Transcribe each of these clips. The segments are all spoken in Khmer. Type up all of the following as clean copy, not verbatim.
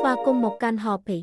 ស្វាគមន៍មកកាន់ហភេ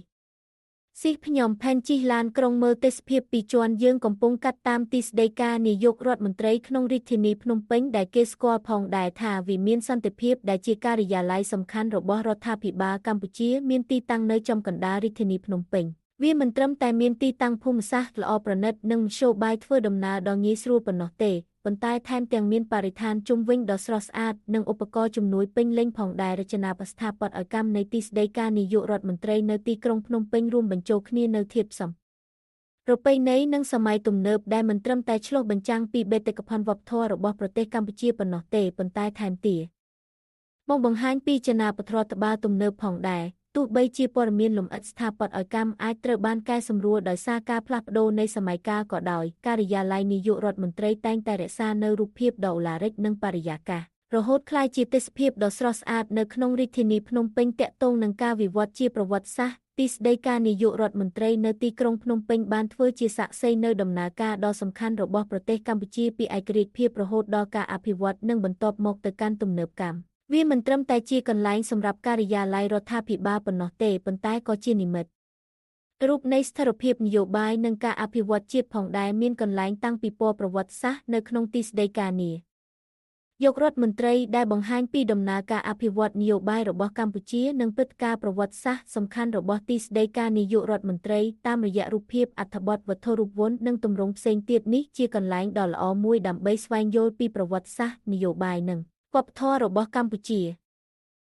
ស៊ីខ្ញុំផែនជិះឡានក្រុងមើលទេសភាពពីជាន់យើងកំពុងកាត់តាមទីស្តីការនាយករដ្ឋមន្ត្រីក្នុងរាជធានីភ្នំពេញដែលគេស្គាល់ផងដែរថាវិមានសន្តិភាពដែលជាការិយាល័យសំខាន់របស់រដ្ឋាភិបាលកម្ពុជាមានទីតាំងនៅចំកណ្ដាលរាជធានីភ្នំពេញវាមិនត្រឹមតែមានទីតាំងភូមិសាស្ត្រល្អប្រណិតនិងមធ្យោបាយធ្វើដំណើរដ៏ងាយស្រួលប៉ុណ្ណោះទេប៉ុន្តែថែមទាំងមានបរិស្ថានជុំវិញដ៏ស្រស់ស្អាតនិងឧបករណ៍ជំនួយពេញលេញផងដែររចនាបស្ថាបត្យកម្មនៃទីស្តីការនាយករដ្ឋមន្ត្រីនៅទីក្រុងភ្នំពេញរួមបញ្ចូលគ្នានៅធាតុផ្សំប្រពៃណីនិងសម័យទំនើបដែលមិនត្រឹមតែឆ្លុះបញ្ចាំងពីបេតិកភណ្ឌវប្បធម៌របស់ប្រទេសកម្ពុជាប៉ុណ្ណោះទេប៉ុន្តែថែមទៀតមកបង្ហាញពីចនាបថរដ្ឋបាលទំនើបផងដែរទោះបីជាព័ត៌មានលម្អិតស្ថាបត្យកម្មអាចត្រូវបានកែសម្រួលដោយសារការផ្លាស់ប្ដូរនៃសម័យកាលក៏ដោយការិយាល័យនាយករដ្ឋមន្ត្រីតែងតែរក្សានៅរូបភាពដ៏ឧឡារិកនិងបរិយាកាសរហូតក្លាយជាទេសភាពដ៏ស្រស់ស្អាតនៅក្នុងរាជធានីភ្នំពេញទាក់ទងនឹងការវិវត្តជាប្រវត្តិសាស្ត្រទីស្តីការនាយករដ្ឋមន្ត្រីនៅទីក្រុងភ្នំពេញបានធ្វើជាសាក្សីនៅដំណើរការដ៏សំខាន់របស់ប្រទេសកម្ពុជាពីឯករាជ្យភាពរហូតដល់ការអភិវឌ្ឍនិងបន្ទាប់មកទៅកាន់ទំនើបកម្មវាមិនត្រឹមតែជាកន្លែងសម្រាប់ការិយាល័យរដ្ឋាភិបាលប៉ុណ្ណោះទេប៉ុន្តែក៏ជានិមិត្តរូបនៃស្ថិរភាពនយោបាយនិងការអភិវឌ្ឍជាតិផងដែរមានកន្លែងតាំងពិព័រណ៍ប្រវត្តិសាស្ត្រនៅក្នុងទីស្តីការនាយករដ្ឋមន្ត្រីដែលបង្ហាញពីដំណើរការអភិវឌ្ឍនយោបាយរបស់កម្ពុជានិងព្រឹត្តិការណ៍ប្រវត្តិសាស្ត្រសំខាន់របស់ទីស្តីការនាយករដ្ឋមន្ត្រីតាមរយៈរូបភាពអត្ថបទវត្ថុរូបវន្តនិងទម្រង់ផ្សេងទៀតនេះជាកន្លែងដ៏ល្អមួយដើម្បីស្វែងយល់ពីប្រវត្តិសាស្ត្រនយោបាយនិងវប្បធម៌របស់កម្ពុជា។